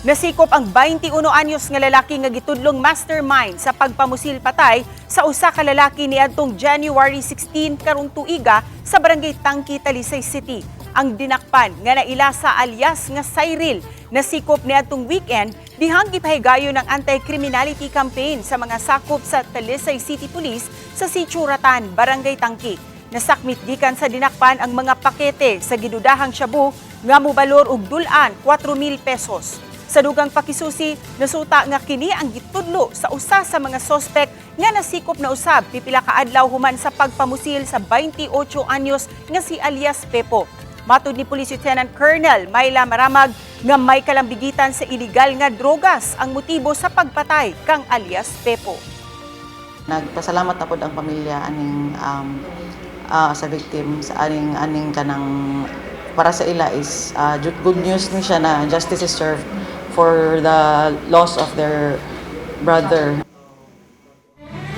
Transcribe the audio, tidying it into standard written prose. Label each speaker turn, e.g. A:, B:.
A: Nasikop ang 21 anyos nga lalaki nga gitudlong mastermind sa pagpamusil patay sa usa ka lalaki niadtong January 16 karong tuiga sa Barangay Tangki, Talisay City. Ang dinakpan nga naila sa alias nga Cyril, nasikop niadtong weekend dihang gipahigayon ng anti-criminality campaign sa mga sakop sa Talisay City Police sa Sitio Ratan, Barangay Tangki. Nasakmit gikan sa dinakpan ang mga pakete sa gidudahang shabu nga mobalor og dul-an 4,000 pesos. Sa dugang pakisusi, nasuta nga kini ang gitudlo sa usa sa mga sospek nga nasikop na usab pipila ka adlaw human sa pagpamusil sa 28 anyos nga si alias Pepo. Matud ni Police Lieutenant Colonel Myla Maramag nga may kalambigitan sa iligal nga drogas ang motibo sa pagpatay kang alias Pepo.
B: Nagpasalamat na pod ang pamilya aning sa victim sa aning kanang para sa ila is good news ni siya na justice is served for the loss of their brother.